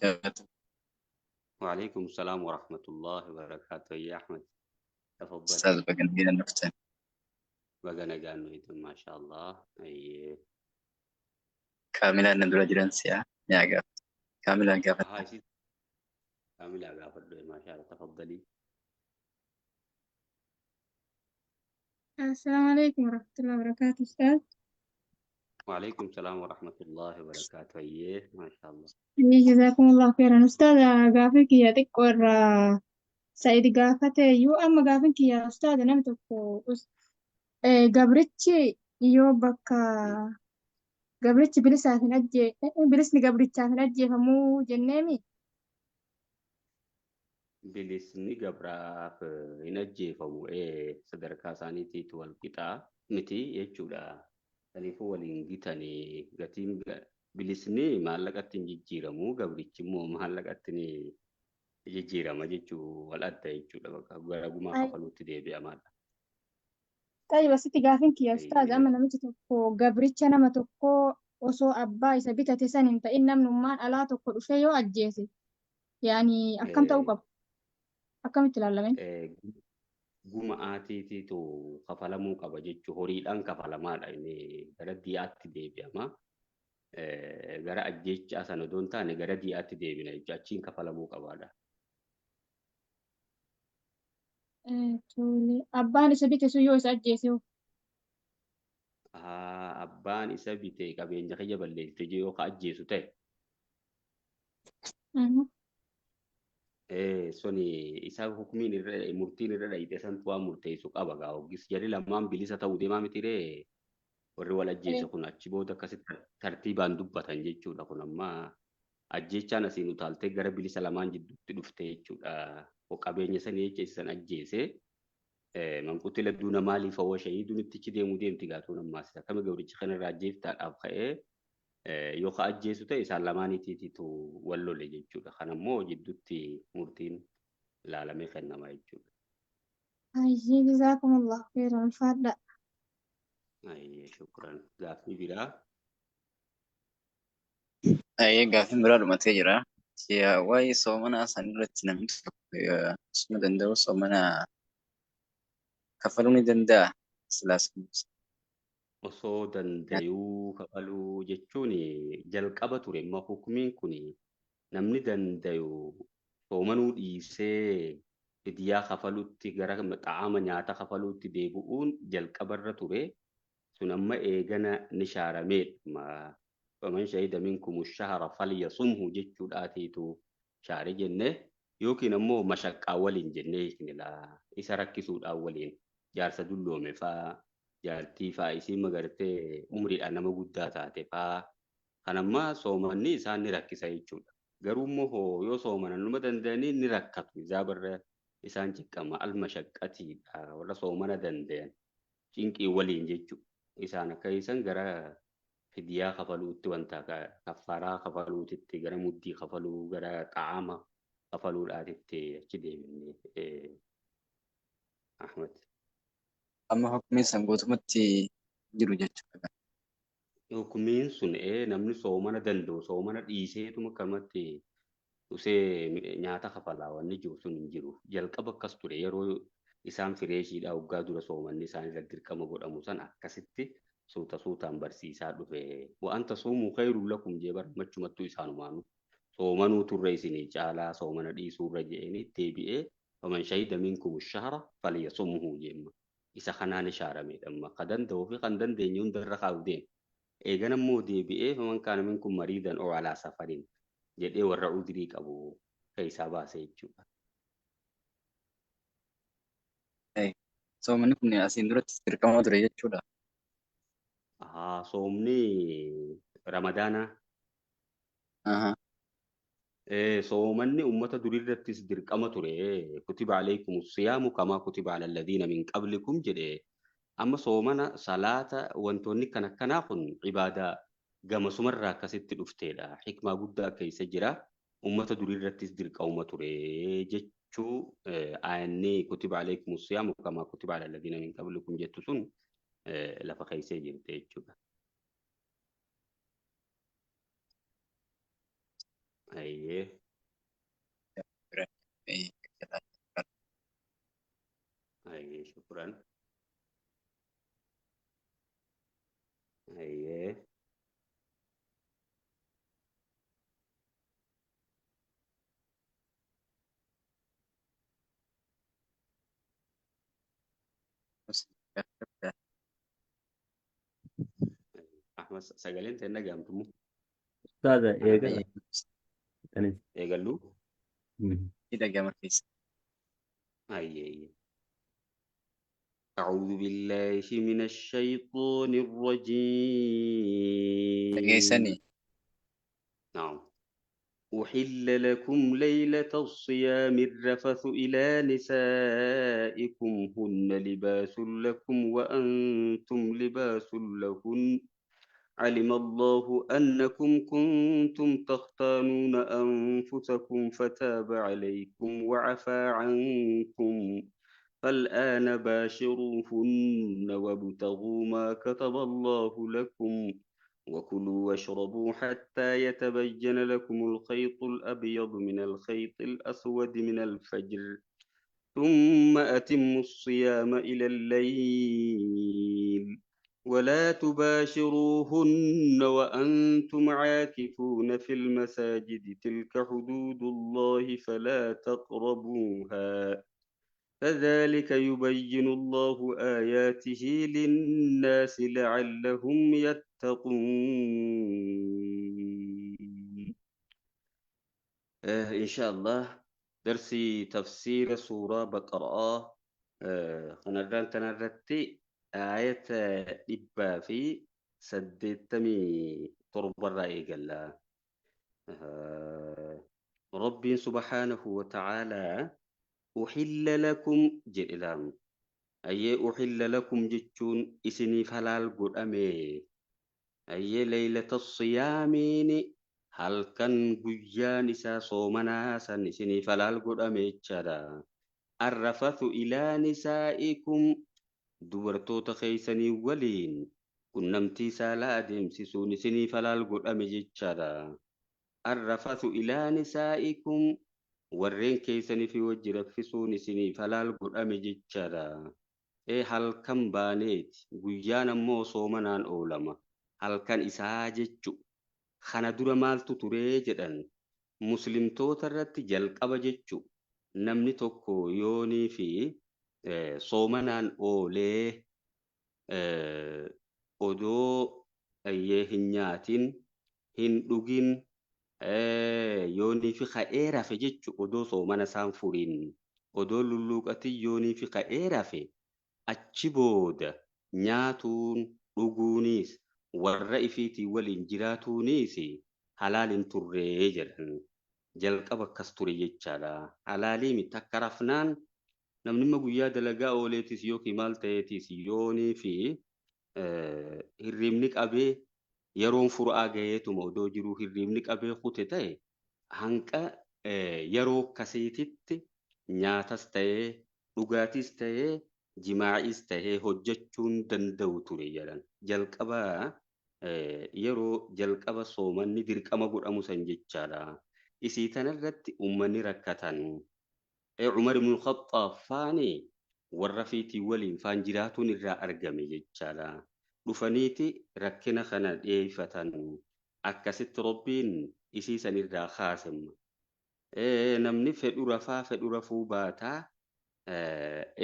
وبركاته. وعليكم السلام ورحمة الله وبركاته. يا أحمد تفضل. أستاذ بقنبيل النكتة. Baga nagaan nuyitu maashaallah. Ayyee. Kaamilaa inni dura jiran si'a yaa gaaf kaamilaan Haa gaafadha. isi kaamilaa gaafadhu maashaallah tafaddalii. السلام عليكم ورحمة الله وبركاته أستاذ. وعليكم السلام ورحمة الله وبركاته. Ayyee maashaallah. جزاكم الله خيرا أستاذ. Gaafii kiyya xiqqoo irraa Sa'id gaafate yoo amma gaafin kiyya أستاذ namni tokko gabrichi yoo bakka gabrichi bilisaaf hin ajjee bilisni gabrichaaf hin ajjeefamuu jenneemi. Bilisni gabraaf hin ajjeefamu sadarkaa isaaniitiitu wal qixaa miti jechuudha. Kanaafuu waliin gitanii gatiin bilisni maallaqatti hin jijjiiramu gabrichi immoo maallaqatti ni jijjiirama jechuu wal adda jechuudha bakka gara gumaa kafaluutti deebi'amaadha. طيب asitti gaafin kiyya ustaaz amma namichi tokko gabricha nama tokko osoo abbaa isa bitate san hin ta'in namnummaan alaa tokko dhufee yoo ajjeese yaani akkam ta'uu qaba? Akkamitti ilaalame? Guma'aatiitiitu kafalamuu qaba jechuu horiidhaan kafalamaadha inni gara diyaatti deebi'ama. Gara ajjeechaa sana odoo hin taane gara diyaatti deebina jechuudha achiin kafalamuu qabaadha. Tole. Abbaan isa bite sun yoo isa ajjeese hoo? Abbaan isa bite qabeenya kiyya balleessite jee yoo ka ajjeesu ta'e suni isa hukumiin irra murtiin irra dhayite santu waan murteessu qaba gaa hoggis jarri lamaan bilisa ta'uu deemaa miti ree warri wal ajjeese kun achi booda akkasitti tartiibaan dubbatan jechuudha kun amma ajjeechaan asiin utaaltee gara bilisa lamaan jidduutti dhufte jechuudha. Qabeenya sanii jecha isan ajjeese man qutila duuna maalii fawwa shahiidun ittichi deemuu deemti gaatuun ammaas akkami gabrichi kanarraa ajjeeftaadhaaf ka'ee yoo ka ajjeesu ta'e isaan lamaaniitiitu wal lole jechuudha. Kan ammoo jidduutti murtiin ilaalamee kennama jechuudha. Ayyee jazaakumullahu khairan ulfaadha. Ayyee shukran. Gaaffii biraa. Ayyee gaaffiin biraa dhumatee jira. Yaa waa'ee soomana san irratti namni tokko suma danda'u soomana kafaluu ni danda'a. Silaas Osoo danda'uu kafaluu jechuun jalqaba ture amma hukumiin kun namni danda'u soomanuu dhiisee fidiyaa kafalutti gara xaa'ama nyaata kafaluutti deebi'uun jalqabarra ture sun amma eegana ni shaarameedha. Faman shahida minkum shahara falyasumhu jechuudhaatiitu shaare jenne yookiin ammoo mashaqqaa waliin jennee hiiknila isa rakkisuudhaan waliin jaarsa dulloome faa jaartii faa isii magartee umriidhaan nama guddaa taate faa kan amma soomanni isaan ni rakkisa jechuudha. Garuu immoo yoo soomanan numa danda'anii ni rakkatu izaabarra isaan ciqqama almashaqqatiidha warra soomana danda'an cinqii waliin jechuudha. Isaan akka isaan gara fidiyaa kafaluutti wanta kaffaaraa kafaluutitti gara muddii kafaluu gara xaa'ama kafaluudhaatitti achi deemne Ahmad. Amma hukumiin san guutumatti jiru jechuudha. Hukumiin sun namni soomana danda'u soomana dhiiseetuma akkanumatti usee nyaata kafalaa wanni jiru sun hin jiru. Jalqaba akkas ture yeroo isaan fireeshiidhaa waggaa dura soomanni isaan irra dirqama godhamu san akkasitti suuta suutaan barsiisaa dhufe. Waan tasuumuu khayrun lakum jee barmachumattuu isaanumaanu. Soomanuu turre isinii caalaa soomana dhiisuurra je'anii deebi'ee faman shahida minkum shahra falyasumhu jeemma. Isa kanaan ishaaramedha amma ka danda'uu fi kan dandeenye hundarra kaa'u deema. Eegan ammoo deebi'ee faman kaana minkum mariidan oo alaa safarin jedhee warra udrii qabu keessaa baase jechuudha. Soomanni kun asiin duratti dirqama ture jechuudha. Soomni Ramadaanaa. Soomanni uummata durirrattis dirqama ture. Kutiba alaykum siyaamu kamaa kutiba ala alladhiina min qablikum jedhe. Amma soomana salaata wantoonni kan akkanaa kun ibaadaa gamasumarraa akkasitti dhufteedha. Hikmaa guddaa keessa jira. Uummata durirrattis dirqama ture jechuu ayanni kutiba alaykum siyaamu kamaa kutiba ala alladhiina min qablikum jettu sun lafa keessee jirte jechuudha. Ayyee. Ayyee shukran. Ayyee. Ahmad sagaleen ta'e dhaga'amtumu. Ustaaza Ana eegala. Anis. Eegallu. Dhaga'ama keessa. Ayyee. أعوذ بالله من الشيطان الرجيم. Dhageessanii. نعم. أحل لكم ليلة الصيام الرفث إلى نسائكم هن لباس لكم وأنتم لباس لهن علم الله أنكم كنتم تختانون أنفسكم فتاب عليكم وعفى عنكم فالآن باشروهن وابتغوا ما كتب الله لكم وكلوا واشربوا حتى يتبين لكم الخيط الأبيض من الخيط الأسود من الفجر ثم أتموا الصيام إلى الليل ولا تباشروهن وأنتم عاكفون في المساجد تلك حدود الله فلا تقربوها كذلك يبين الله آياته للناس لعلهم يتقون. إن شاء الله درسي تفسير سورة بقرة خنران تنرتي آية إبا في سدتمي تربة الرأي قال ربي سبحانه وتعالى أحل لكم جئلام أي أحل لكم جتشون إسني فلال قدامي أي ليلة الصيامين هل كان قيان إسا صومنا سن إسني فلال قدامي تشارا الرفث إلى نسائكم dubartoota keeysanii waliin qunnamtii saalaa adeemsisuun isinii falaal godhame jechaadha. Arrafathu ilaa nisaa'ikum warreen keeysanii fi wajji raffisuun isinii falaal godhame jechaadha. Ee halkan baaneeti guyyaan ammoo soomanaan oolama halkan isaa jechu kana dura maaltu turee jedhan muslimtoota irratti jalqaba jechu namni tokko yoonii fi soomanaan oolee odoo hin nyaatin hin dhugin yoonii fi ka'ee rafe jechu odoo soomana isaan furiin odoo lulluuqatin yoonii fi ka'ee rafe achi booda nyaatuun dhuguunis warra ifiitii waliin jiraatuunis halaal hin turree jedhan jalqaba akkas ture jechaadha. Halaalii miti akka rafnaan namni immoo guyyaa dalagaa ooleetis yookiin maal ta'eetis yoonii fi hirribni qabee yeroon fura'aa gaheetuma odoo jiruu hirribni qabee kute ta'e hanqa yeroo akkasiititti nyaatas ta'ee dhugaatis ta'ee jimaa'is ta'ee hojjechuun danda'u ture jedhan. Jalqaba yeroo jalqaba soomanni dirqama godhamu san jechaadha. Isii tanarratti uummanni rakkatan. Umar ibn Khattaab faani warra fiitii waliin faan jiraatuun irraa argame jechaadha. Dhufaniiti rakkina kana dhiyeeffatan. Akkasitti Rabbiin isii san irraa kaasema. Namni fedhu rafaa fedhu rafuu baataa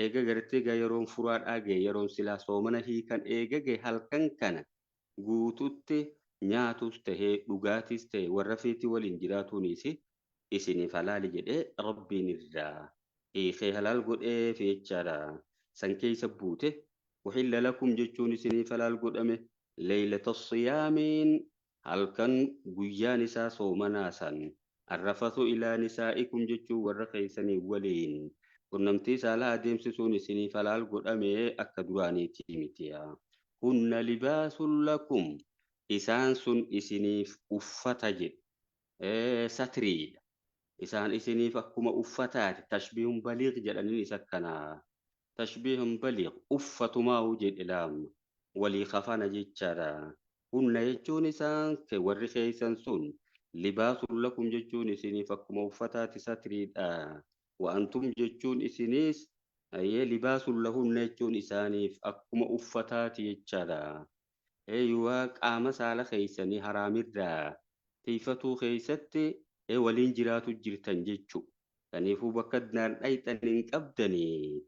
eega gartee egaa yeroon furaadhaa gahe yeroon silaa soomana hiikan eega gahe halkan kana guututti nyaatus tahee dhugaatis ta'e warra fiitii waliin jiraatuunis isiniif halaali jedhee Rabbiin irraa hiikee halaal godhee fi jechaadha. San keessa buute uhilla lakum jechuun isiniif halaal godhame leeylata siyaamiin halkan guyyaan isaa soomanaa san arrafatu ilaa nisaa'ikum jechuun warra keessanii waliin qunnamtii saalaa adeemsisuun isiniif halaal godhame akka duraaniitii miti. Hunna libaasun lakum isaan sun isiniif uffata jedhe satriidha. Isaan isiniif akkuma uffataati tashbiihun baliiq jedhaniin isa akkanaa. Tashbiihun baliiq uffatumaa'u jedhe laamma walii kafana jechaadha. Hunna jechuun isaan warri keessan sun Libaasun lakum jechuun isiniif akkuma uffataati satriidha. Wa'antum jechuun isiniis ayyee libaasun lahunna jechuun isaaniif akkuma uffataati jechaadha. Eeyyuwaa qaama saala keeysanii haraamirraa tiifatuu keeysatti waliin jiraatu jirtan jechu. Kaniifuu bakka naan dhayxan hin qabdanii.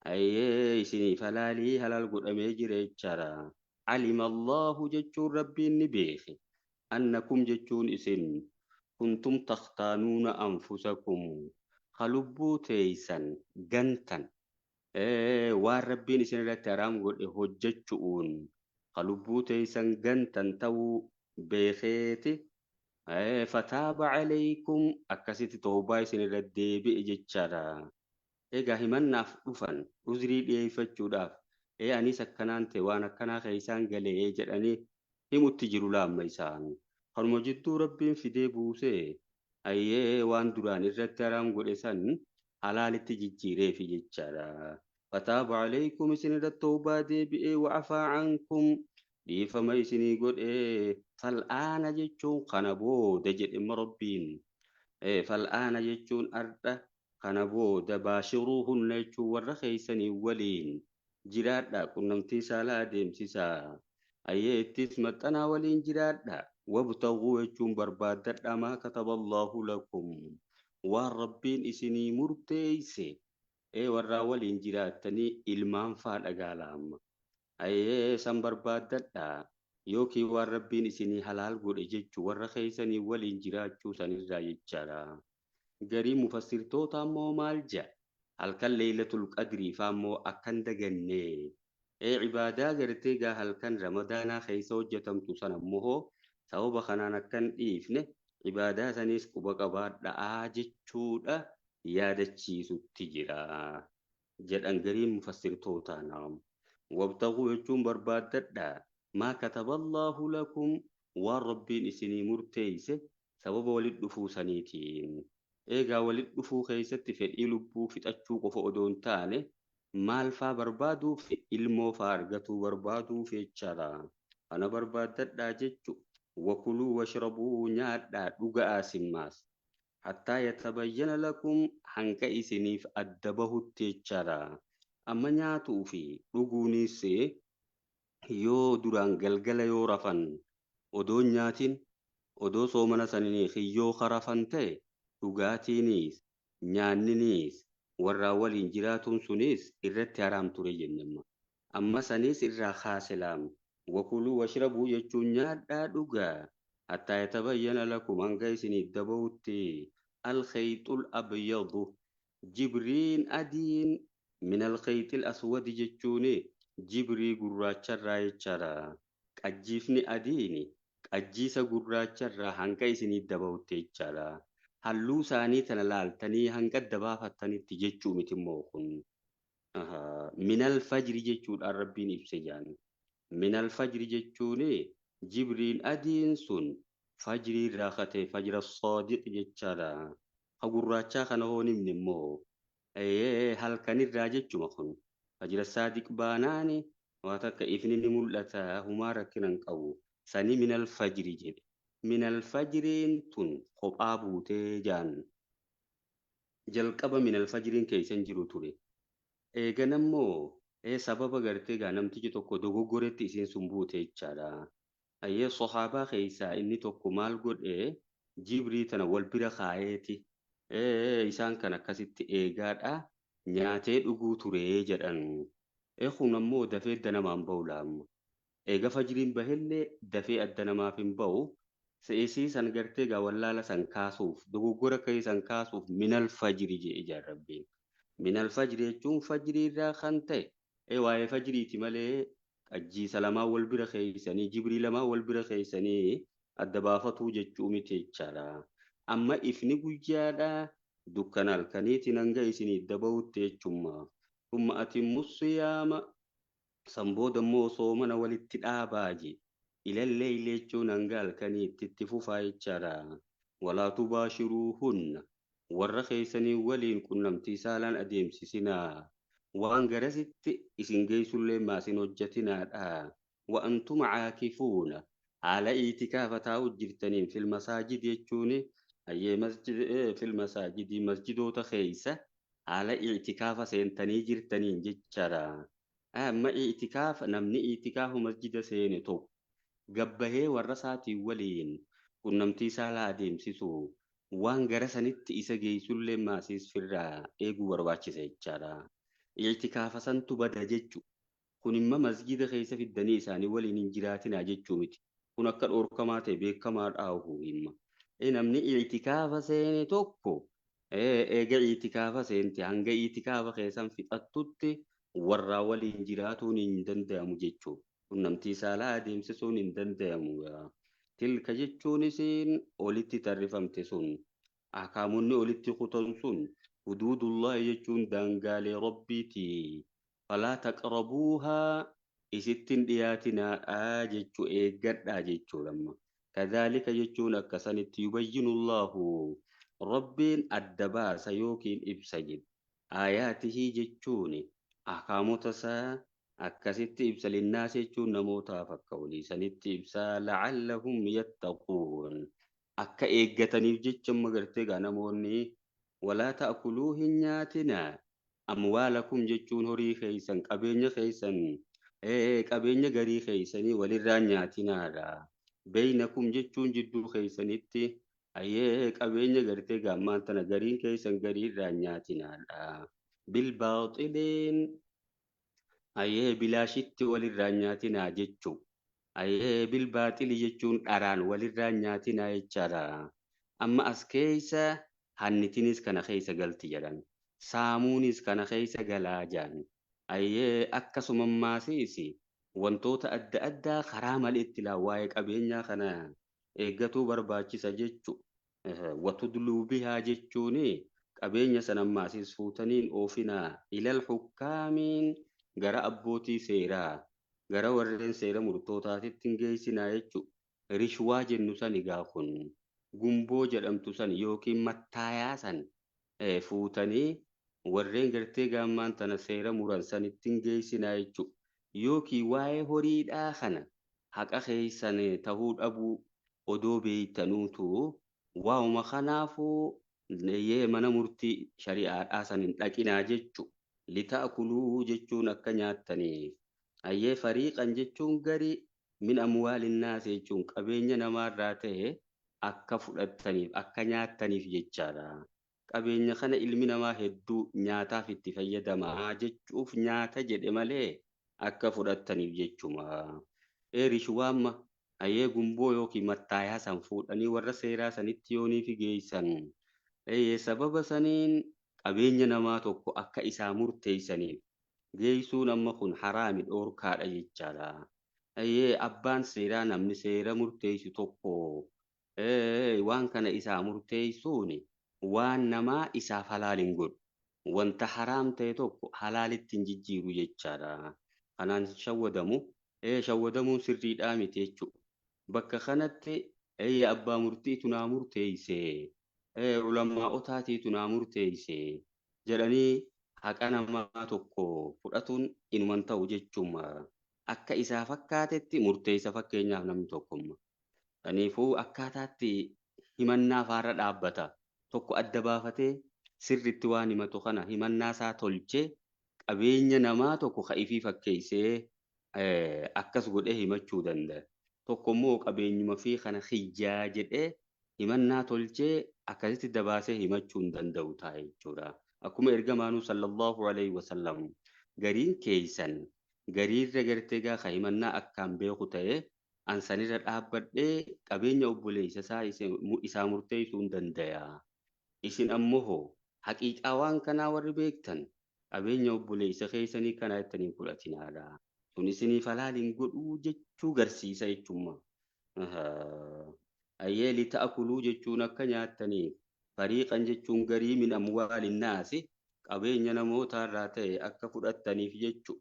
Ayyee isiniif halaalii halaal godhamee jira jechaadha. Alima Allahu jechuun rabbiin ni beeke. Annakum jechuun isin kuntum takhtaanuuna anfusakum ka lubbuu teeysan gantan waan rabbiin isin irratti haraam godhe hojjechuun ka lubbuu teeysan gantan ta'uu beekeeti. Fataaba calaykum akkasitti tawbaa isin irra deebi'e jechaadha. Egaa himannaaf dhufan uzrii dhiyeeffachuudhaaf anis akkanaan ta'e waan akkanaa keeysaan galee jedhanii himutti jiru laamma isaan. Kanuma jidduu rabbiin fidee buusee ayyee waan duraan irratti haraam godhe san halaalitti jijjiireefi jechaadha. Fataaba calaykum isin irratti tawbaa deebi'ee wa'afaa cankum dhiifama isinii godhee fal'aana jechuun kana booda jedhe rabbiin. Fal'aana jechuun ardha kana booda baashiruuhunna jechuun warra keeysanii waliin jiraadha qunnamtii saalaa adeemsisaa. Ayyee ittis maxxanaa waliin jiraadha. Wabtaguu jechuun barbaaddadha maa kataba Allahu lakum. Waan rabbiin isinii murteeyse warraa waliin jiraattanii ilmaan faa dhagaala amma. Ayyee san barbaaddadha. Yookiin waan rabbiin isinii halaal godhe jechuu warra keeysanii waliin jiraachuu sanirraa jechaadha. Garii mufassirtoota ammoo maal jedha? Halkan leeylatul qadrii faa ammoo akkan daganne. Ibaadaa gartee gaa halkan ramadaanaa keessa hojjetamtu sana ammoo sababa kanaan akkan dhiifne ibaadaa saniis quba qabaadhaa jechuudha yaadachiisutti jira. Jedhan gariin mufassirtootaa naam. Wabtaguu jechuun barbaaddadha. Maa kataballaahu lakum waan rabbiin isinii murteeyse sababa walit dhufuu saniitiin. Eegaa walit dhufuu keessatti fedhii lubbuu fixachuu qofa odoo hin taane maal faa barbaaduuf ilmoo faa argatuu barbaaduuf jechaadha. Kana barbaaddadhaa jechu wakuluu washrabuu nyaadhaa dhuga'aa simmaas. Hattaa yatabayyana lakum hanga isiniif adda bahutti jechaadha. Amma nyaatuu fi dhuguunis yoo duraan galgala yoo rafan odoo nyaatin odoo soomana saniin hiyyoo karafan ta'e dhugaatiinis nyaanniniis warraa waliin jiraatuun sunis irratti haraam ture jennamma. Amma saniis irraa kaase laam. Wakuluu washrabuu jechuun nyaadhaa dhugaa. Hattaa yatabayyana lakum hanga isiniif dabahutti alkhayxul abyadu jibriin adiin min alkhayxil aswadi jechuun jibrii gurraacharraa jechaadha. Qajjiifni adiin qajjiisa gurraacharraa hanga isiniif dabahutti jechaadha. Halluu isaanii tana laaltanii hanga adda baafattanitti jechuu miti immoo kun. Minal fajri jechuudhaan rabbiin ibse jaan. Minal fajri jechuun jibriin adiin sun fajrii irraa katee fajra saadiq jechaadha. Ka gurraachaa kana hoo himne immoo halkanirraa jechuma kun. Fajra saadiq baanaani waa takka ifni ni mul'ata humaa rakkina hin qabu. Sani minal fajri jedhe. Minal fajriin tun kophaa buutee jaan. Jalqaba minal fajriin keessa hin jiru ture. Eegan ammoo sababa gartee gaa namtichi tokko dogoggoretti isiin sun buute jechaadha. Ayyee sahaabaa keessaa inni tokko maal godhe jibrii tana wal bira kaayeeti. Isaan kan akkasitti eegaadha nyaatee dhuguu ture jedhan. Kun ammoo dafee adda namaan bahu laamma. Eega fajriin bahellee dafee adda namaaf hin bahu. Isii san gartee gaa wallaala san kaasuuf dogoggora kee san kaasuuf minal fajri jedhe ijaan rabbiin. Minal fajri jechuun fajrii irraa kan ta'e waa'ee fajriiti malee qajjiisa lamaan wal bira keeysanii jibrii lamaan wal bira keeysanii adda baafatuu jechuu miti jechaadha. Amma ifni guyyaadha dukkana halkaniitiin hanga isinii dabahutti jechumma. Thumma atimmu siyaama san booda immoo soomana walitti dhaabaa je. Ilallee jechuun hanga halkaniitti itti fufaa jechaadha. Walaa tubaashiruuhunna warra keessanii waliin qunnamtii saalaan adeemsisinaa. Waan garasitti isin geessullee maasin hojjetinaadha. Wa'antum caakifuuna Haala iitikaafa taa'u jirtaniin fil masaajid jechuun hayyee masjid fil masaajidii masjidoota keeysa haala iitikaafa seentanii jirtaniin jechaadha. Amma iitikaafa namni iitikaafa masjida seene tokko gabbahee warra isaatiin waliin qunnamtii saalaa adeemsisu waan gara sanitti isa geessullee maasiis firraa eeguu barbaachisa jechaadha. Iitikaafa santu bada jechu. Kun immoo masjida keessa fiddanii isaanii waliin hin jiraatinaa jechuu miti. Kun akka dhorkamaa ta'e beekamaa dhaahu himma. Namni iitikaafa seene tokko eega iitikaafa seente hanga iitikaafa keessan fixattutti warraa waliin jiraatuun hin danda'amu jechuudha. Qunnamtii saalaa adeemsisuun hin danda'amu. Tilka jechuun isiin olitti tarrifamte sun akaamonni olitti kutan sun huduudullahi jechuun daangaalee rabbiiti. Falaa taqrabuuhaa isittin dhiyaatinaadhaa jechuu eeggadhaa jechuudha amma. Kadhaalika jechuun akkasanitti yubayyinullaahu rabbiin adda baasa yookiin ibsa jedhu. Aayaatihii jechuun akaamota isaa akkasitti ibsa linnaas jechuun namootaaf akka olii sanitti ibsa la'allahum yattaquun akka eeggataniif jecha amma gartee gaa namoonni walaa ta'kuluu hin nyaatinaa amwaalakum jechuun horii keeysan qabeenya keeysan qabeenya garii keeysanii walirraa nyaatinaadha. Beeynakum jechuun jidduu keeysanitti ayyee qabeenya gartee gaammaan tana gariin keeysan gariirraa nyaatinaadha. Bilbaaxiliin ayyee bilaashitti walirraa nyaatinaa jechuu. Ayyee bilbaaxili jechuun dharaan walirraa nyaatinaa jechaadha. Amma as keeysa hannitinis kana keeysa galti jedhan. Saamuunis kana keeysa galaa jedhan. Ayyee akkasuma maasiis wantoota adda addaa karaa malee itti waa'ee qabeenyaa kana eeggatuu barbaachisa jechu. Watudluu bihaa jechuun qabeenya sana maasiis fuutaniin oofinaa ilal hukkaamiin gara abbootii seeraa gara warreen seera murtootaatitti hin geessinaa jechu. Rishwaa jennu san egaa kun gumboo jedhamtu san yookiin mattaayaa san fuutanii warreen gartee gaammaan tana seera muran sanitti hin geessinaa jechu. Yookiin waa'ee horiidhaa kana haqa keeysan tahuu dhabuu odoo beeytanuutu waa'uma kanaafuu mana murtii shari'aadhaa san hin dhaqinaa jechu. Litaakuluu jechuun akka nyaattaniif. Ayyee fariiqan jechuun garii min amwaalinnaas jechuun qabeenya namaarraa ta'e akka fudhattaniif akka nyaattaniif jechaadha. Qabeenya kana ilmi namaa hedduu nyaataaf itti fayyadamaa jechuuf nyaata jedhe malee akka fudhattaniif jechuma. Rishwaamma ayyee gumboo yookiin mattaayaa san fuudhanii warra seeraa sanitti yooniif geessan. Sababa saniin qabeenya namaa tokko akka isaa murteessaniif geessuun amma kun haraami dhoorkaadha jechaadha. Abbaan seeraa namni seera murteessu tokko waan kana isaa murteessuun waan namaa isaaf halaal hin godhu. Wanta haraam ta'e tokko halaalitti hin jijjiiru jechaadha. Kanaan shawwadamu shawwadamuun sirriidhaa miti jechuudha. Bakka kanatti abbaa murtiitu naa murteesse ulamaa'otaatiitu naa murteesse jedhanii haqa namaa tokko fudhatuun inuman ta'u jechuudha. Akka isaa fakkaatetti murteessa fakkeenyaaf namni tokkomma. Kanaafuu akkaataatti himannaa faarra dhaabbata. Tokko adda baafatee sirriitti waan himatu kana himannaa isaa tolchee qabeenya namaa tokko ka'ifii fakkeessee akkas godhee himachuu danda'a. Tokko immoo qabeenyuma fi kana hiyyaa jedhee himannaa tolchee akkasitti dabaasee himachuu hin danda'u ta'a jechuudha. Akkuma ergamaanuu sallallahu alaihi wasallam gariin keeysan gariirra gartee gaafa himannaa akkaan beeku ta'e an sanirra dhaabbadhee qabeenya obboleessa isaa isaa murteessuu hin danda'a. Isin ammoo hoo haqiiqaa waan kanaa warri beektan qabeenya obboleessa keessanii kana jettanii fudhatinaadha. Sun isiniif halaal hin godhuu jechuu garsiisa jechuudha. Ayyee lita'akuluu jechuun akka nyaattaniif fariiqan jechuun garii min amwaalinnaasi qabeenya namootaarraa ta'e akka fudhattaniif jechu.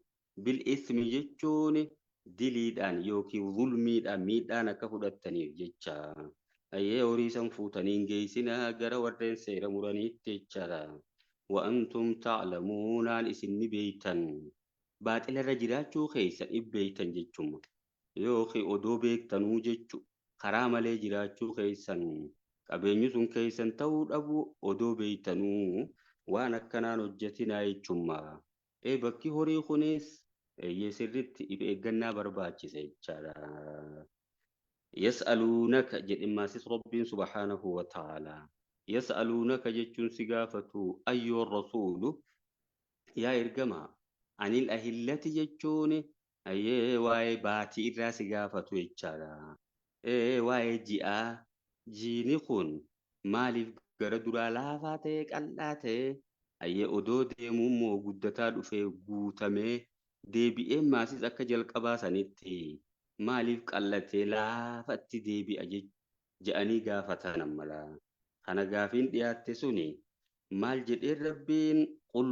Bil ismi jechuun diliidhaan yookiin zulmiidhaan miidhaan akka fudhattaniif jecha. Ayyee horii san fuutanii hin geessinaa gara warreen seera muraniitti jechaadha. Wa'antum ta'lamuunaan isin ni beeytan. Baaxilarra jiraachuu keessan ni beeytan jechuudha. Yookiin odoo beektanuu jechu karaa malee jiraachuu keessan qabeenyi sun keessan ta'uu dhabu odoo beektanuu waan akkanaan hojjetinaa jechummaa. Bakki horii kunis sirriitti if eeggannaa barbaachisa jechaadha. Yas'aluunaka jedhimaasis Rabbiin subhaanahu wa ta'aalaa. Yas'aluunaka jechuun si gaafatu ayyoo rasuulu yaa ergamaa anil ahillati jechuun waa'ee baatii irraa si gaafatu jechaadha. Waa'ee ji'aa jiini kun maaliif gara duraa laafaa ta'e qal'aa ta'e odoo deemuu immoo guddataa dhufee guutamee deebi'ee maasis akka jalqabaa sanitti maaliif qal'atee laafatti deebi'a je'anii gaafatan ammala. Kana gaafiin dhiyaatte suni maal jedheen Rabbiin qul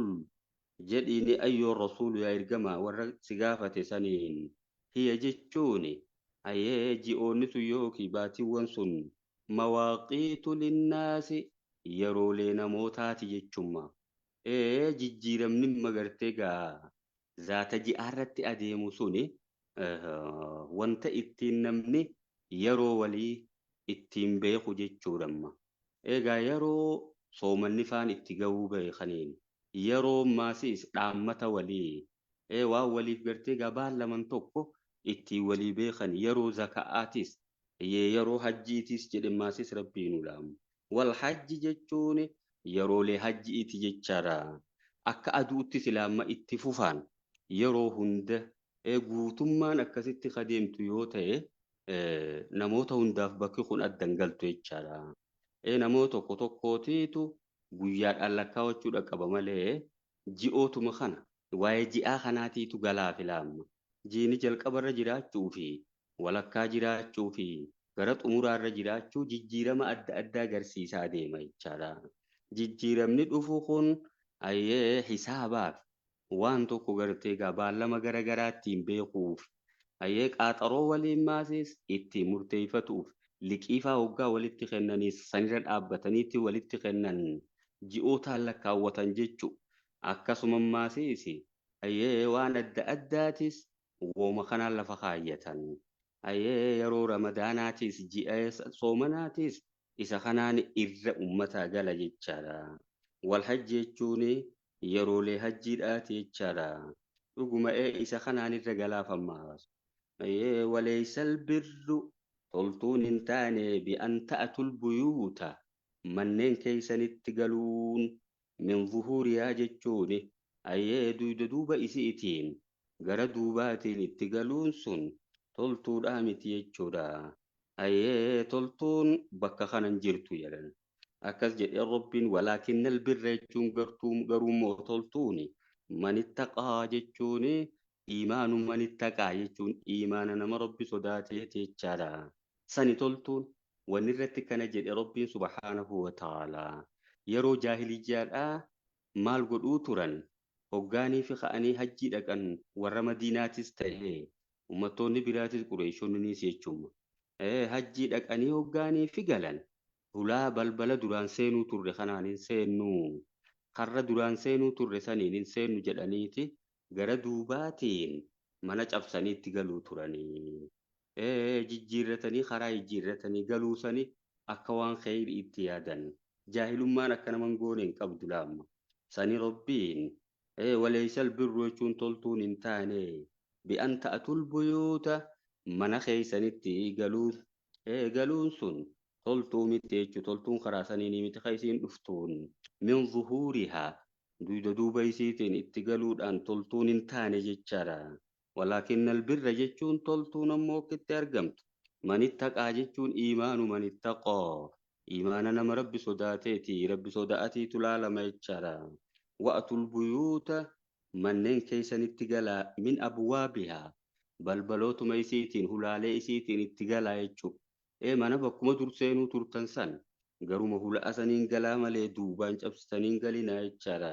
jedhiini ayyoo rasuulu yaa ergamaa warra si gaafate saniin hiya jechuun ji'oonni sun yookiin baatiiwwan sun mawaaqiitu linnaasi yeroolee namootaati jechumma. Jijjiiramni magartee gaa zaata ji'aarratti adeemu suni wanta ittiin namni yeroo walii ittiin beeku jechuudhamma. Egaa yeroo soomanni faan itti ga'uu beekaniin yeroo maasiis dhaammata walii waan waliif gartee gabaan laman tokko ittiin walii beekan yeroo zaka'aatis yeroo hajjiitis jedhe maasis Rabbiin ulaamu. Wal hajji jechuun yeroolee hajjiiti jechaadha. Akka aduutti silaamma itti fufaan yeroo hunda guutummaan akkasitti adeemtu yoo ta'e namoota hundaaf bakki kun addan galtu jechaadha. Namoota tokko tokkootiitu guyyaadhaan lakkaawwachuudha qaba malee ji'ootuma kana waa'ee ji'aa kanaatiitu galaa filaama. Jiini jalqabarra jiraachuu fi walakkaa jiraachuu fi gara xumuraarra jiraachuu jijjiirama adda addaa agarsiisaa adeema jechaadha. Jijjiiramni dhufu kun hisaabaaf waan tokko gartee baallama gara garaa ittiin beekuuf qaaxaroo waliin maasis ittiin murteeffatuuf liqiifaa hoggaa walitti kennaniis sanirra dhaabbataniitti walitti kennan ji'ootaan lakkaawwatan jechu. Akkasuma maasiis waan adda addaatis wooma kanaan lafa kaayyatan. Yeroo ramadaanaatis ji'a soomanaatis isa kanaan irra uummataa gala jechaadha. Wal hajji jechuun yeroolee hajjiidhaati jechaadha. Dhuguma isa kanaan irra galaafamma. Waleessal birru toltuun hin taane bi'an ta'atul buyuuta manneen keessanitti galuun min zuhuuriyaa jechuun duyda duuba isiitiin gara duubaatiin itti galuun sun toltuudhaa miti jechuudha. Toltuun bakka kanan jirtu jedhan. Akkas jedhee Rabbiin walaakinnal birra jechuun garuu immoo toltuun manittaqaa jechuun iimaanu manittaqaa jechuun iimaana nama Rabbi sodaatee jechaadha. Sani toltuun wanni irratti kana jedhe Rabbiin subhaanahu wa ta'aalaa. Yeroo jaahiliyyaadhaa maal godhuu turan hoggaanii fi ka'anii hajjii dhaqan warra Madiinaatis ta'ee uummattoonni biraatis Qureeshonnis jechuudha. Hajjii dhaqanii hoggaanii fi galan hulaa balbala duraan seenuu turre kanaan hin seennu karra duraan seenuu turre saniin hin seennu jedhaniiti gara duubaatiin mana cabsaniitti galuu turanii. Jijjiirratanii karaa jijjiirratanii galuu sani akka waan kheyrii itti yaadan. Jaahilummaan akka nama hin goone hin qabdu laamma. Sani Rabbiin waleessal birru jechuun toltuun hin taane bi'an ta'atul buyuuta mana keessanitti galuun sun toltuu miti jechuudha. Toltuun karaa saniin miti kan isiin dhuftuun min zuhuurihaa duyda duuba isiitiin itti galuudhaan toltuun hin taane jechaadha. Walaakinnal birra jechuun toltuun ammoo akkitti argamtu. Manittaqaa jechuun iimaanu manittaqaa. Iimaana nama Rabbi sodaateeti. Rabbi sodaatiitu laalama jechaadha. Wa'atul buyuuta manneen keessanitti galaa min abwaabihaa balbalootuma isiitiin hulaalee isiitiin itti galaa jechuudha. Mana bakkuma dur seenuu turtan san garuma hula'a saniin galaa malee duubaan cabsitaniin galinaa jechaadha.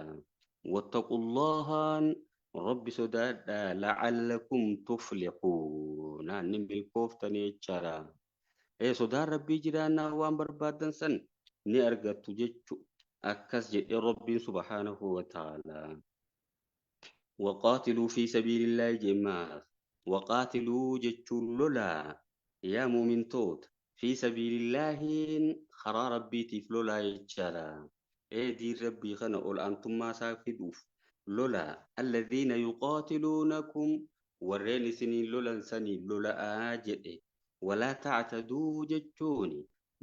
Wattaqullahaan Rabbi sodaadhaa la'allakum tuflixuun ni milkooftanii jechaadha. Sodaan Rabbii jiraannaa waan barbaaddan san ni argattu jechu akkas jedhee Rabbiin subhaanahu wa ta'aalaa. Waqaatiluu fi sabiilillaahi jemmaas. Waqaatiluu jechuun lolaa yaa muumintoota fi sabiilillaahiin karaa rabbiitiif lolaa jechaadha. Ee diin rabbii kana ol aantummaa isaa fiduuf lolaa alladhiina yuqaatiluunakum warreen isiniin lolan saniin lola'aa jedhe. Walaa tactaduu jechuun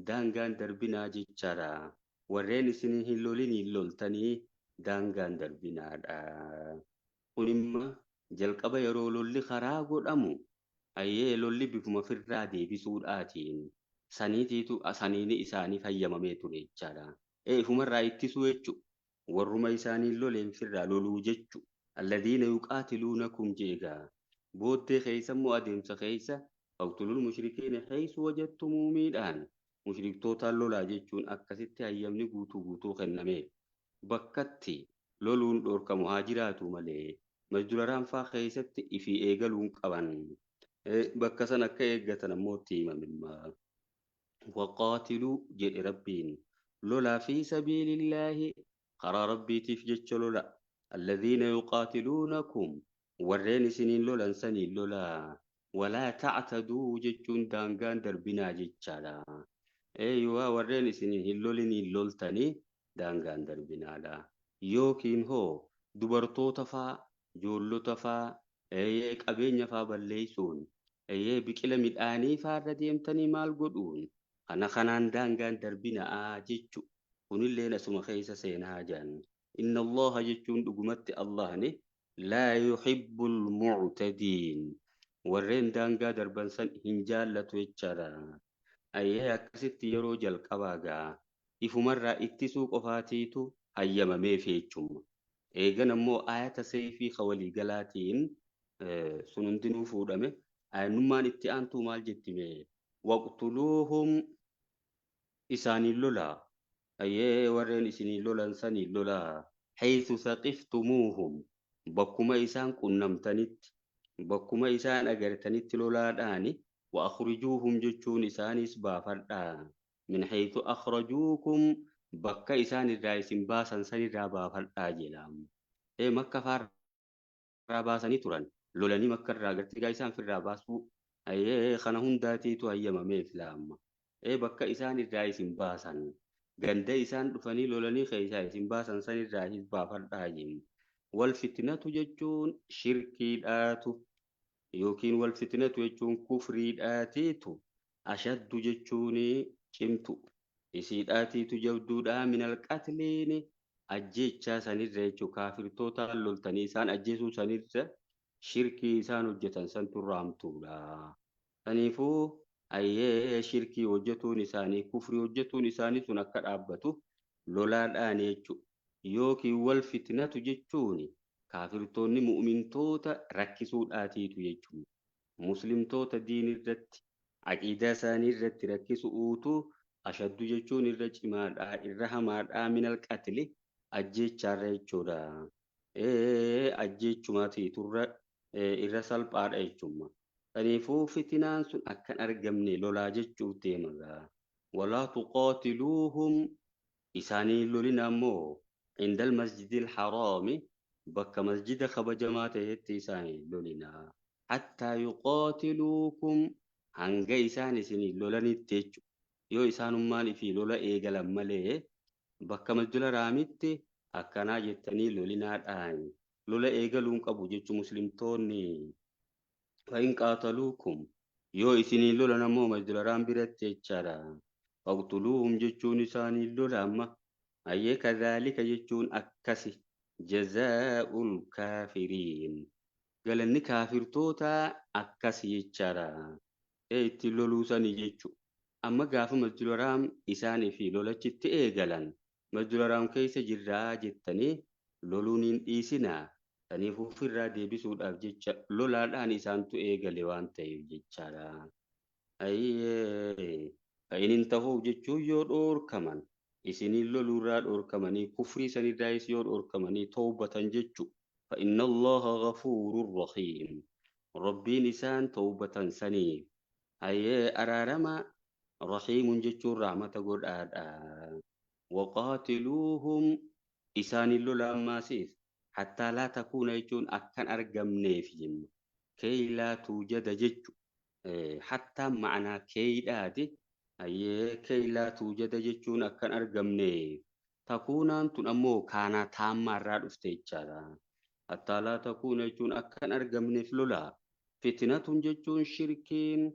daangaan darbinaa jechaadha. Warreen isiniin hin loliniin loltanii daangaan darbinaadha. Kun immoo jalqaba yeroo lolli karaa godhamu ayyee lolli bifuma firraa deebisuudhaatiin saniitiitu saniini isaanii fayyamamee ture jechaadha. Ee ifumarraa ittisuu jechuudha. Warruma isaanii loleen firraa loluu jechuudha. Alladhiina yuqaatiluunakum jeegaa. Booddee keessa immoo adeemsa keessa faqtulul mushrikiina haysu wajadtumuumiidhaan mushriktootaan lolaa jechuun akkasitti hayyamni guutuu guutuu kenname. Bakkatti loluun dhorkamu haa jiraatu malee masjida faa keessatti ifii eegaluun qaban. Bakka san akka eeggatan ammoo itti himamimma. Waqaatiluu jedhe rabbiin lolaa fi sabiilillaahi karaa rabbiitiif jecha lola. Alladhiina yuqaatiluunakum warreen isiniin lolan saniin lolaa. Walaa tactaduu jechuun daangaan darbinaa jechaadha. Eeyyuwaa warreen isiniin hin loliniin loltanii daangaan darbinaadha. Yookiin hoo dubartoota faa, ijoollota faa, qabeenya faa balleessuun, biqila midhaanii faarra deemtanii maal godhuun kana kanaan daangaan darbinaa jechu. Kunilleen asuma keessa seenaa jedhan. Inna Allaha jechuun dhugumatti Allahni laa yuhibbul muctadiin. Warreen daangaa darban san hin jaallatu jechaadha. Ayyee akkasitti yeroo jalqabaa gaa ifumarraa ittisuu qofaatiitu hayyamameef jechuudha. Eegan ammoo ayata seefii ka waliigalaatiin sun hundinuu fuudhame. Ayannummaan itti aantuu maal jettime? Waqtuluuhum isaaniin lolaa. Ayyee warreen isiniin lolan saniin lolaa. Haythu saqiftumuuhum bakkuma isaan qunnamtanitti bakkuma isaan agartanitti lolaadhaani wa akhrijuuhum jechuun isaanis baafadhaa. Min haythu akhrajuukum bakka isaan irraa isin baasan san irraa baafadhaa jedhama. Ee makka faarraa baasanii turan. Lolanii makka irraa gartee gaa isaan firraa baasuu ayyee kana hundaatiitu hayyamameef laamma. Ee bakka isaan irraa isin baasan ganda isaan dhufanii lolanii keessaa isin baasan san irraa isin baafadhaa jenna. Wal fitnatu jechuun shirkiidhaatu yookiin wal fitnatu jechuun kufriidhaatiitu ashaddu jechuun cimtu. Isiidhaatiitu jabduudhaa minal qatliini ajjeechaa sanirra jechuun kaafirtootaan loltanii isaan ajjeesuu sanirra shirkii isaan hojjetan santu raamtuudha. Saniifuu ayyee shirkii hojjetuun isaanii kufrii hojjetuun isaanii sun akka dhaabbatu lolaadhaan jechuudha. Yookiin wal fitnatu jechuun kaafirtoonni mu'umintoota rakkisuudhaatiitu jechuudha. Muslimtoota diin irratti aqiidaa isaanii irratti rakkisuutu ashaddu jechuun irra cimaadhaa irra hamaadhaa minal qatli ajjeechaarra jechuudha. Ajjeechumaatiiturra irra salphaadha jechuudha. Kanaafuu fitinaan sun akka hin argamne lolaa jechuuf deema. Walaa tuqaatiluuhum isaanii lolina ammoo indal masjidil haraami bakka masjida kabajamaa ta'etti isaanii lolina. Hattaa yuqaatiluukum hanga isaan isinii lolanitti jechuudha. Yoo isaanummaan ifii lola eegalan malee bakka masjida haraamitti akkanaa jettanii lolinaadhaan lola eegaluun qabu jechuun muslimtoonni. Fa'in qaataluukum yoo isinii lolan ammoo masjida haraam biratti jechaadha. Faqtuluuhum jechuun isaanii lola amma. Ayyee kadhaalika jechuun akkasi jazaa'ul kaafiriin. Galanni kaafirtoota akkasi jechaadha. Ee ittiin loluu sanii jechuudha. Amma gaafa masjida haraam isaanii fi lolachitti eegalan masjida haraam keessa jirraa jettanii loluun hin dhiisinaa. Saniif ofirraa deebisuudhaaf jecha lolaadhaan isaantu eegale waan ta'eef jechaadha. Ayyee fa'in hin ta'uuf jechuun yoo dhoorkaman isiniin loluurraa dhoorkamanii kufrii sanirraayis yoo dhoorkamanii tawbatan jechu. Fa'inna Allaha ghafuurun rahiim. Rabbiin isaan tawbatan saniif. Ayyee araarama rahiimun jechuun rahmata godhaadha. Waqaatiluuhum isaaniin lola ammaasiif. Hattaa laa takuuna jechuun akkan argamneef jenna. Kay laa tuujada jechu. Hattaa ma'anaa keeyidhaati. Hayyee kay laa tuujada jechuun akkan argamne. Takuunaan tun ammoo kaanaa taammaa irraa dhufte jechaadha. Hattaa laa takuuna jechuun akkan argamneef lolaa. Fitnatun jechuun shirkiin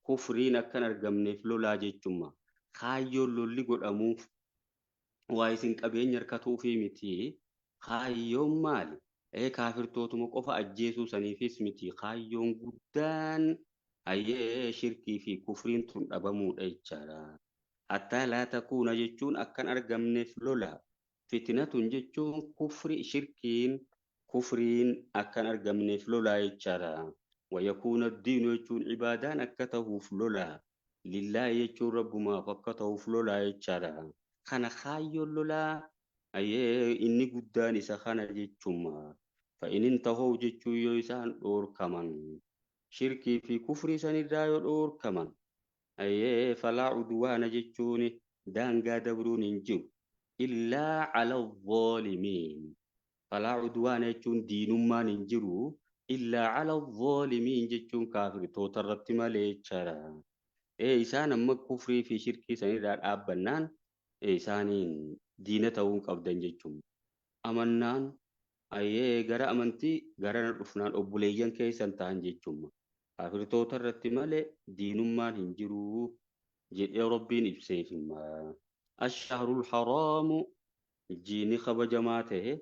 kufriin akkan argamneef lolaa jechuma. Kaayyoon lolli godhamuuf waa isin qabeenya harkatuufii miti. Kaayyoon maali? Kaafirtootuma qofa ajjeesuu saniifis miti. Kaayyoon guddaan hayyee shirkii fi kufriin tun dhabamuudha jechaadha. Hattaa laa takuuna jechuun akkan argamneef lola. Fitnatun jechuun kufri shirkiin kufriin akkan argamneef lola jechaadha. Wayakuuna diinu jechuun ibaadaan akka ta'uuf lola. Lillaahi jechuun rabbumaaf akka ta'uuf lola jechaadha. Kana kaayyoon lolaa hayyee inni guddaan isa kana jechuma. Fa'inin tahoo jechuun yoo isaan dhoorkaman. Shirkii fi kufrii sanirraa yoo dhoorkaman. Hayyee falaa udwaana jechuun daangaa dabruun hin jiru. Illaa cala zaalimiin. Falaa udwaana jechuun diinummaan hin jiru. Illaa cala zaalimiin jechuun kaafirtoota irratti malee jechaadha. Isaan amma kufrii fi shirkii sanirraa dhaabbannaan isaaniin diina ta'uu hin qabdan jechuudha. Amannaan hayyee gara amantii gara na dhufnaan obboleeyyan keessan ta'an jechuudha. Kaafirtoota irratti malee diinummaan hin jiru jedhee Rabbiin ibseef hima. Ashahrul haraamu jiini kabajamaa ta'e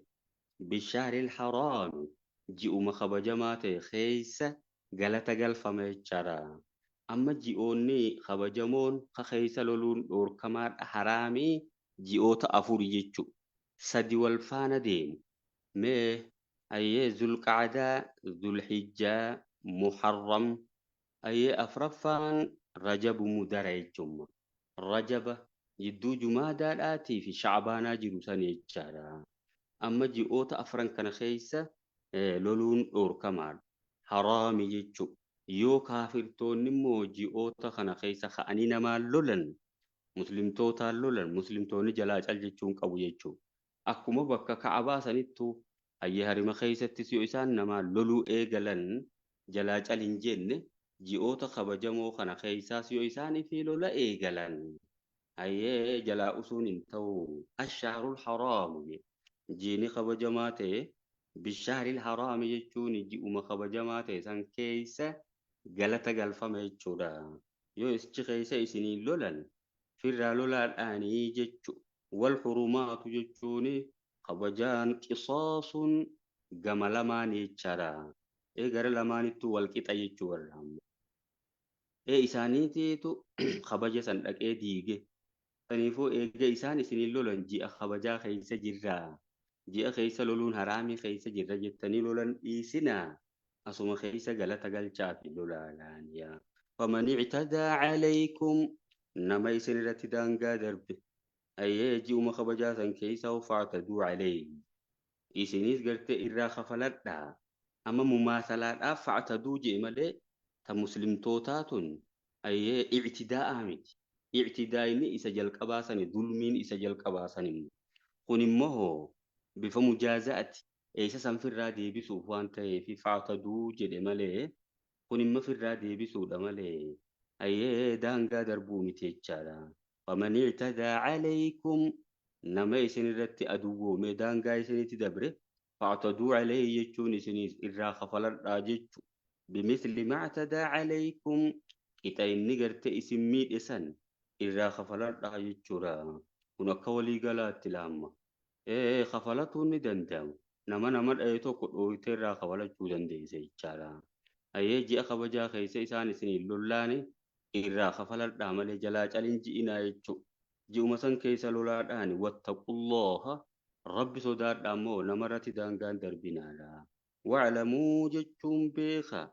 bishahril haraami ji'uma kabajamaa ta'e keessa galata galfama jechaadha. Amma ji'oonni kabajamoon ka keessa loluun dhoorkamaadha haraamii ji'oota afuri jechuudha. Sadi wal faana deemu. Mee hayyee Zulqaadaa, Zulhijjaa, Muharram, hayyee afraffaan Rajabu mudara jechuudha. Rajaba jidduu Jumaadaadhaatii fi Shacbaanaa jiru san jechaadha. Amma ji'oota afran kana keessa loluun dhoorkamaadha. Haraami jechuudha. Yoo kaafirtoonni immoo ji'oota kana keessa ka'anii namaan lolan, muslimtootaan lolan, muslimtoonni jalaa cal jechuun qabu jechuudha. Akkuma bakka Ka'abaa sanittuu hayyee harima keessattis yoo isaan namaan loluu eegalan jalaa cal hin jenne ji'oota kabajamoo kana keessaas yoo isaan ifii lola eegalan hayyee jalaa usuun hin ta'u. Ashahrul haraamu jiini kabajamaa ta'e bishahril haraami jechuun ji'uma kabajamaa ta'e san keessa galata galfama jechuudha. Yoo isichi keessa isiniin lolan firraa lolaadhaanii jechu. Wal hurumaatu jechuun kabajaan qisaasun gama lamaan jechaadha. Gara lamaanittuu wal qixa jechuu warra. Isaaniitiitu kabaja san dhaqee diige. Saniifuu eega isaan isiniin lolan ji'a kabajaa keessa jirra. Ji'a keessa loluun haraamii keessa jirra jettanii lolan dhiisinaa. Asuma keessa galata galchaa fi lolaadhaan yaa. Faman ictadaa calaykum nama isin irratti daangaa darbe. Hayyee ji'uma kabajaa san keessa factaduu calayhi. Isinis gartee irraa kafaladhaa. Amma mumaasalaadhaaf factaduu jee malee ta muslimtootaa tun hayyee ictidaa'aa miti. Ictidaa'inni isa jalqabaa sani dulmiin isa jalqabaa sani. Kun immoo bifa mujaaza'ati. Eessa san firraa deebisuuf waan ta'eef factaduu jedhe malee kun immoo firraa deebisuudha malee hayyee daangaa darbuu miti jechaadha. Faman ictadaa calaykum nama isin irratti aduwwoome daangaa isinitti dabre factaduu calayhi jechuun isinis irraa kafaladhaa jechu. Bimisli ma ictadaa calaykum qixa inni garte isin miidhe san irraa kafaladhaa jechuudha. Kun akka walii galaatti laamma. Kafalatuun ni danda'ama. Nama nama dha'e tokko dhooytee irraa kafalachuu dandeessa jechaadha. Hayyee ji'a kabajaa keessa isaan isiniin lollaane irraa kafaladhaa malee jalaa calin ji'inaa jechuudha. Ji'uma san keessa lolaadhaan wattaqullaaha rabbi sodaadhaa immoo namarratti daangaan darbinaadha. Wa'lamuu jechuun beeka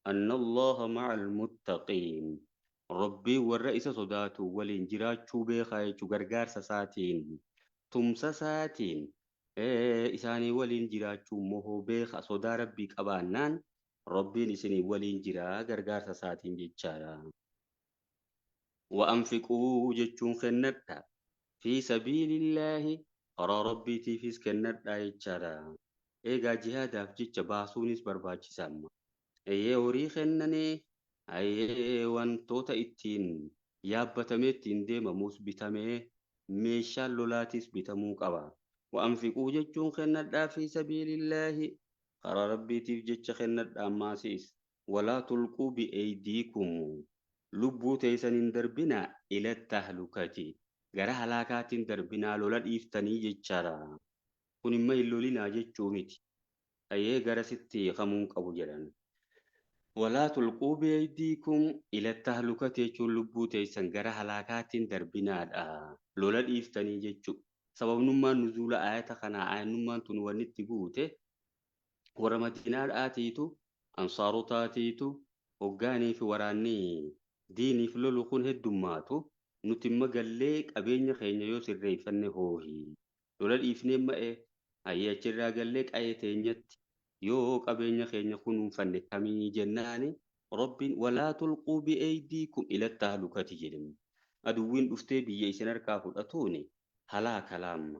anna Allaha ma'al muttaqiin. Rabbii warra isa sodaatu waliin jiraachuu beekaa jechuu gargaarsa isaatiin tumsa isaatiin isaanii waliin jiraachuu immoo beeka sodaa rabbii qabaannaan rabbiin isinii waliin jiraa gargaarsa isaatiin jechaadha. Wa'anfiquu jechuun kennadha. Fi sabiilillaahi karaa rabbiitiifis kennadha jechaadha. Egaa jihaadaaf jecha baasuunis barbaachisaa amma. Eeyyee horii kennanii ayyee wantoota ittiin yaabbatamee ittiin deemamus bitamee meeshaan lolaatis bitamuu qaba. Wa'anfiquu jechuun kennadhaa fi sabiilillaahi karaa rabbiitiif jecha kennadhaa ammaasiis. Walaa tulquu bi'eeydiikum lubbuu teessan hin darbinaa ila tahlukati gara halaakaatiin darbinaa lola dhiiftanii jechaadha. Kun immoo hin lolinaa jechuu miti. Ayyee gara sitti hiikamuu qabu jedhan. Walaa tulquu bi'eeydiikum ila tahlukati jechuun lubbuu teessan gara halaakaatiin darbinaadha. Lola dhiiftanii jechuu. Sababnummaan nuzuula ayata kanaa ayannummaan tun wanni itti buute warra madiinaadhaatiitu ansaarotaatiitu hoggaanii fi waraanni diiniif lolu kun heddummaatu nuti imma gallee qabeenya keenya yoo sirreeffanne hoohi. Lola dhiifnee ma'e ayyee achirraa gallee qa'ee teenyatti yoo qabeenya keenya kunuunfanne kamii jennaani rabbiin walaa tulquu bi'eeydiikum ila tahlukati jedhame. Aduwwiin dhuftee biyya isin harkaa fudhatuuni halaaka laamma.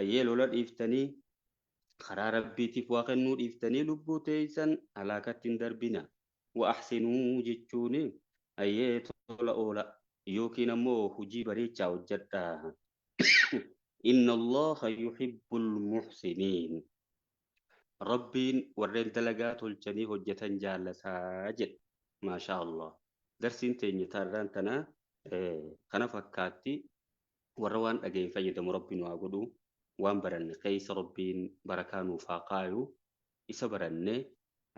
Ayyee lola dhiiftanii karaa rabbiitiif waa kennuu dhiiftanii lubbuu teessan halaakatti hin darbina. Wa ahsinuu jechuuni ayyee tola oola yookiin ammoo hojii bareechaa hojjedhaa. Inna Allaha yuhibbul muhsiniin. Rabbiin warreen dalagaa tolchanii hojjetan jaallataa jedha. Maashaa Allah. Darsiin teenya taarraan tana kana fakkaatti warra waan dhageen fayyadamu rabbiin waa godhu waan baranne keessa rabbiin barakaa nuuf haa kaayu isa baranne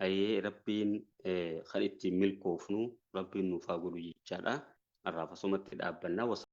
ayyee rabbiin kan ittiin milkoofnu rabbiin nuuf haa godhu jechaadha. Har'aaf asumatti dhaabbannaa.